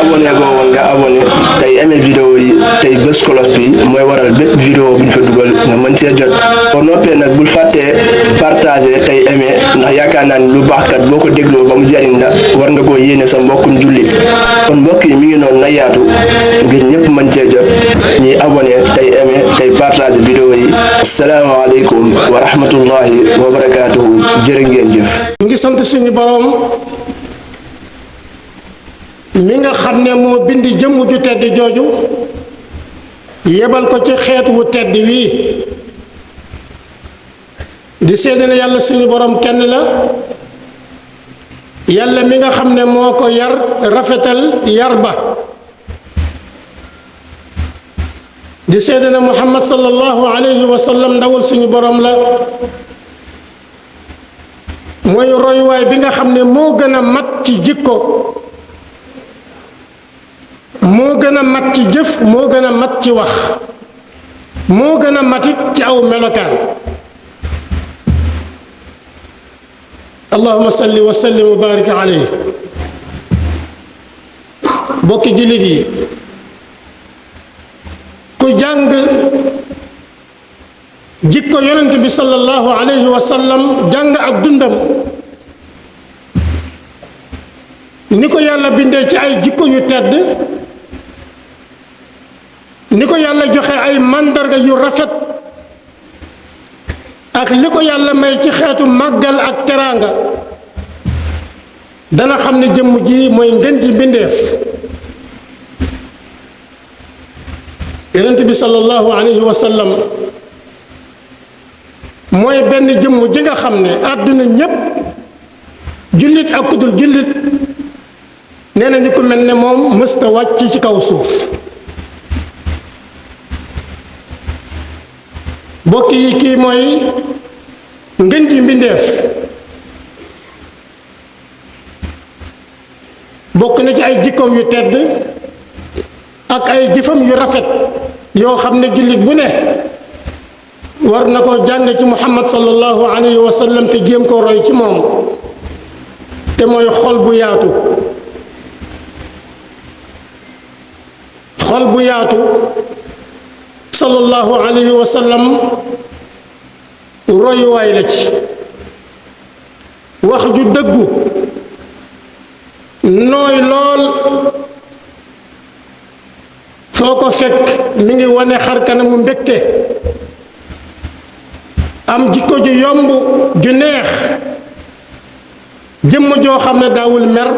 abonné go woon nga abonné tey aimé vidéo yi tey bés cloche bi mooy waral bépp vidéo bu ñu fa dugal nga mën cee jot boo noppee nag bul fàttee partager tey aimé ndax yaakaar naa ni lu baax kat boo ko dégloo ba mu jariñ la war nga koo yéene sa mbokkum jullit kon mbokk yi mi ngi noonu na yaatu ngir ñëpp mën cee jot ñuy abonné tey aimé tey partager vidéo yi asalaamaaleykum wa rahmatullahi wa barakaatuhu jërë ngeen jëf. ñu ngi sant suñu borom mi nga xam ne moo bind jëmm ju tedd jooju yebal ko ci xeet wu tedd wii di seede ne yàlla suñu borom kenn la yàlla mi nga xam ne moo ko yar rafetal yar ba di seede ne muhammad sallallahu alayhi wa sallam ndawul suñu borom la mooy royuwaay bi nga xam ne moo gën a mat ci jikko moo gën a mat ci jëf moo gën a mat ci wax moo gën a matit ci aw melokaan allahumma salli wa sallim wa barik alayhi bokki jullit yi ku jàng jikko yonent bi sallallahu alayhi wa sallam jàng ak dundam ni ko yàlla bindee ci ay jikko yu tedd ni ko yàlla joxe ay màndarga yu rafet ak li ko yàlla may ci xeetu màggal ak teraanga dana xam ne jëmm ji mooy ngën ji mbindeef yonent bi sallallahu alayhi wa sallam mooy benn jëmm ji nga xam ne àdduna ñépp jullit ak ku dul jullit nee na ñu ko mel ne moom mësta wàcc ci kaw suuf bokk yi kii mooy ngën ji mbindeef bokk na ci ay jikkoom yu tedd ak ay jëfam yu rafet yoo xam ne jullit bu ne war na ko jàng ci muhammad sallallahu alayhi wa sallam te jéem ko roy ci moom te mooy xol bu yaatu xol bu yaatu sallallahu alayhi wa sallam royuwaay la ci wax ju dëggu nooy lool foo ko fekk mi ngi wane xar kanamu mbégte am jikko ju yomb ju neex jëmm joo xam ne daawul mer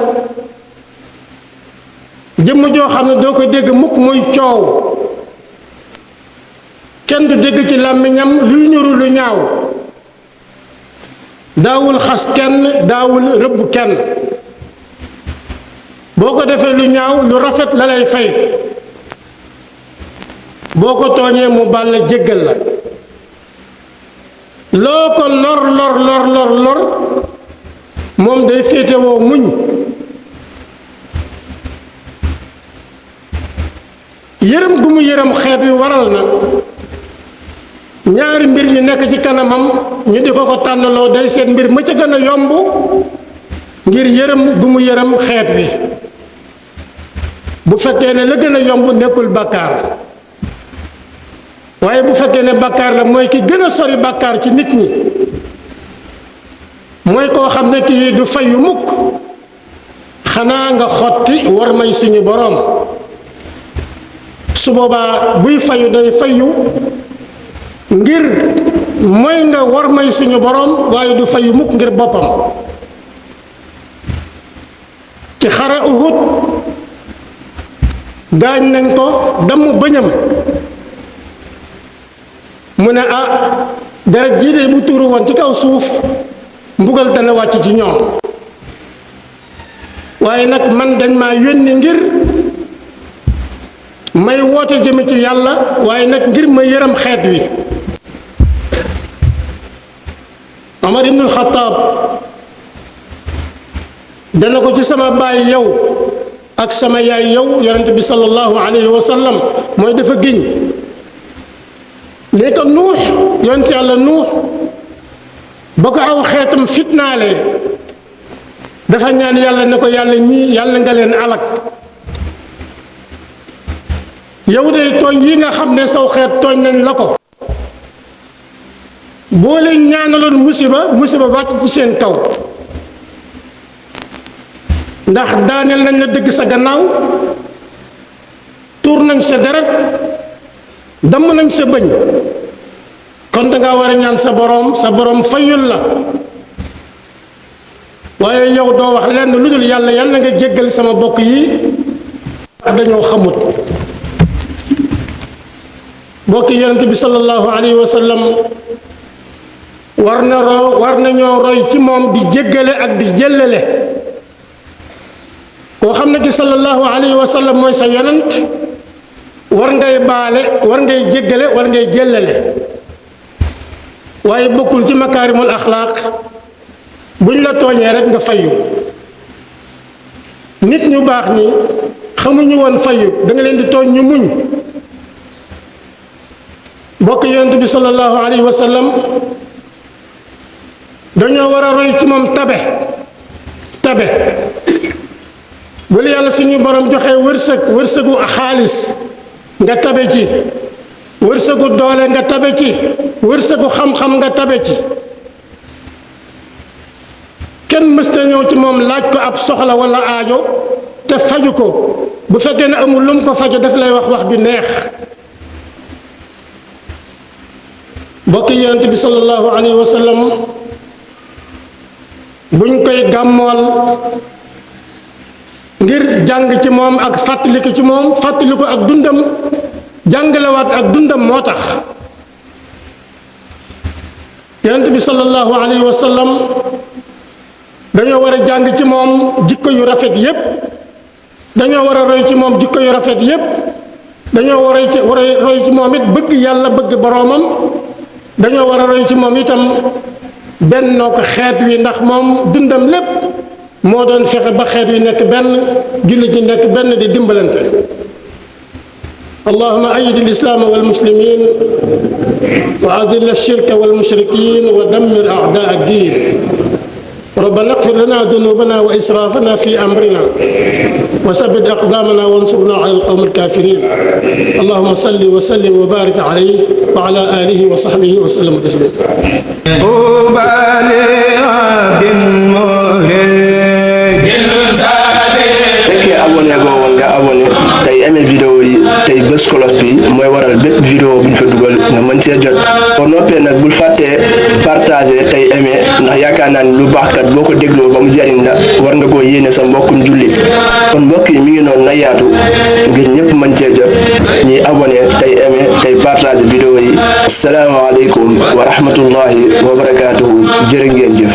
jëmm joo xam ne doo ko dégg mukk muy coow kenn du dégg ci làmmiñam luy ñuru lu ñaaw daawul xas kenn daawul rëbb kenn boo ko defee lu ñaaw lu rafet la lay fay boo ko tooñee mu bàll jéggal la loo ko lor moom day féetewoo muñ yërëm gu mu yërëm xeet wi waral na ñaari mbir yu nekk ci kanamam ñu di ko tànnaloo day seet mbir ma ca gën a yomb ngir yërëm gu mu yërëm xeet wi bu fekkee ne la gën a yomb nekkul bàkkaar waaye bu fekkee ne bàkkaar la mooy ki gën a sori bàkkaar ci nit ñi mooy koo xam ne kii du fayu mukk xanaa nga xotti war may suñu boroom su boobaa buy fayu day fayu ngir mooy nga war may suñu boroom waaye du fayu mukk ngir boppam ci xare Uhud gaañ nañ ko damm bëñam mu ne deret jii de bu tuuru woon ci kaw suuf mbugal dana wàcc ci ñoom waaye nag man dañ maa yónni ngir may woote jëme ci yàlla waaye nag ngir ma yërëm xeet wi Omar ibnul Xataab dana ko ci sama baay yow ak sama yaay yow yonent bi sallallahu alayhi wa sallam mooy dafa giñ ne ko nuux yonent yàlla nuux ba ko aw xeetam fitnaale dafa ñaan yàlla ne ko yàlla ñii yàlla nga leen alak yow de tooñ yi nga xam ne saw xeet tooñ nañ la ko boo leen ñaanaloon musiba wàcc ci seen kaw ndax daaneel nañ la dëgg sa gannaaw tuur nañ sa deret damm nañ sa bëñ kon danga war a ñaan sa borom fayul la waaye yow doo wax lenn lu dul yàlla yàlla nga jéggal sama bokk yi dañoo xamut bokki yonent bi sallallahu alayhi wa sallam war nañoo roy ci moom di jéggale ak di jëllale koo xam ne ki sallallahu alayhi wa sallam mooy sa yonent war ngay baale war ngay jéggale war ngay jëllale waaye bokkul ci makaarimul axlaaq buñ la tooñee rek nga fayu nit ñu baax ñi xamuñu woon fayu da nga leen di tooñ ñu muñ bokk yonent bi sallallahu alayhi wa sallam dañoo war a roy ci moom tabe bu la yàlla suñu borom joxee wërsëgu xaalis nga tabe ci wërsëgu doole nga tabe ci wërsëgu xam-xam nga tabe ci kenn mësta ñëw ci moom laaj ko ab soxla walla aajo te faju ko bu fekkee ne amul lu mu ko faju daf lay wax ju neex bokk yonent bi sallallahu alayhi wa sallam buñ koy gàmmool ngir jàng ci moom ak fàttaliku ci moom fàttaliku ak dundam jàngalewaat ak dundam moo tax yonent bi sallallahu alayhi wa sallam dañoo war a jàng ci moom jikko yu rafet yépp dañoo war a roy ci moom jikko yu rafet yépp dañoo war a roy ci moom it bëgg yàlla bëgg boroomam dañoo war a roy ci moom itam bennoo ko xeet wi ndax moom dundam lépp moo doon fexe ba xeet wi nekk benn jullit ñi nekk benn di dimbalante allahuma ayid alislaama walmuslimin wa adil alshirka walmushrikin wa dammir a'daa ad-din ربنا اغفر لنا ذنوبنا وإسرافنا في أمرنا وثبت أقدامنا وانصرنا على القوم الكافرين اللهم صل وسلم وبارك عليه وعلى آله وصحبه وسلم تسليما abonné goo woon nga abonné tey aimé vidéo yi tey bës cloche bi mooy waral bépp vidéo bu ñu fa dugal nga mën cee jot boo noppee nag bul fàttee partagé tey aimé ndax yaakaar naa ni lu baax kat boo ko dégloo ba mu jariñ la war nga koo yéene sa mbokkum jullit kon mbokk yi mi ngi noonu na yaatu ngir ñëpp mën cee jot ñuy abonné tey aimé tey partagé vidéo yi asalaamaaleykum wa rahmatullahi wa barakaatuhu jërë ngeen jëf